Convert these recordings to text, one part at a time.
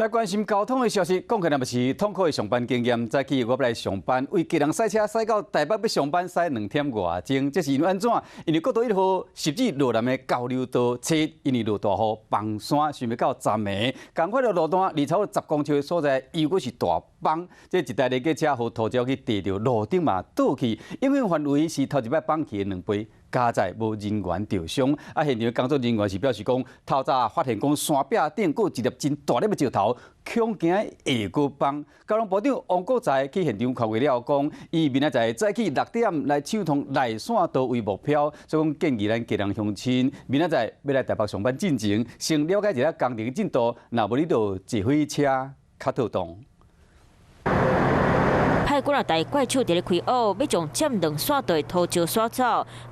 來關心交通的消息，講起來嘛是痛苦的上班經驗。早起我欲來上班，為基隆駛車駛到台北欲上班，駛2點外鐘。這是因為按怎？因為國道1號汐止羅南的交流道車，因為落大雨崩山，想袂到昨暝，仝款的路段，離超過10公尺的所在，又閣是大崩。這一台聯結車予土石去硩著路頂嘛倒去，影響範圍是頭一擺崩去的2倍。佳哉無人員著傷，啊！現場工作人員是表示講，透早發現講山壁頂閣有一粒真大粒的石頭，恐驚會閣崩。交通部長王國材去現場看過了後，講伊明仔載早起6點來暢通內線道為目標，所以講建議咱基隆鄉親明仔載欲來台北上班進前，先了解一下工程進度，若無你就坐火車較妥當。派幾若台怪手佇咧開挖，欲將佔兩線道的土石徙走。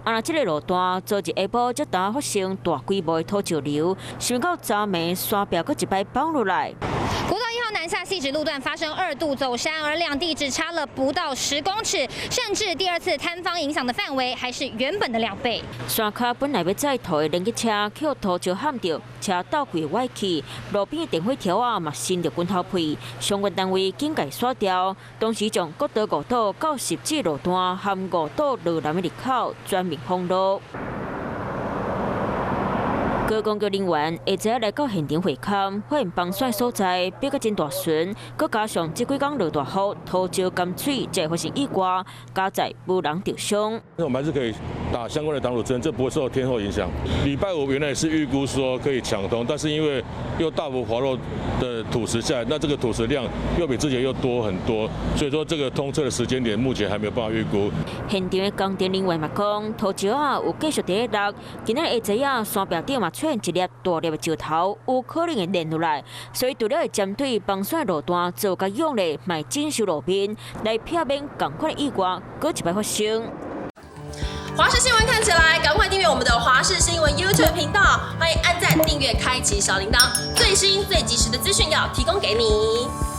啊，若這个路段昨日下晡才拄發生大規模的土石流，想袂到昨暝山壁閣一擺崩落來。國道1號南下汐止路段發生二度走山，而兩地只差了不到10公尺，甚至第二次坍方影響的範圍還是原本的2倍。山跤本來欲載土的連結車，予土石撼著，車倒軌歪去，路邊的電火柱仔嘛伸著滾頭皮，相關單位緊共徙掉，當時將國道5堵到汐止路段和5堵羅南的入口全面封路。高公局人員下晝來到現場會勘，發現崩山所在變閣真大埳，閣加上這幾工落大雨，土石含水，才會發生意外，佳哉無人著傷。那我們還是可以打相關的擋土針，這不會受天候影響。禮拜五原來是預估說可以搶通，但是因為又大幅滑落的土石下來，那這個土石量又比之前又多很多，所以說這個通車的時間點目前還沒有辦法預估。現場的工程人員嘛講，土石仔有繼續佇咧落，今仔下晝仔山壁頂嘛出現一粒大粒的石頭，有可能會連落來，所以除了會針對崩山路段做較用力，嘛會整修路面，來避免仝款的意外閣一擺發生。華視新聞看起來，趕快訂閱我們的華視新聞 YouTube 頻道，歡迎按讚、訂閱、開啟小鈴鐺，最新最及時的資訊要提供給你。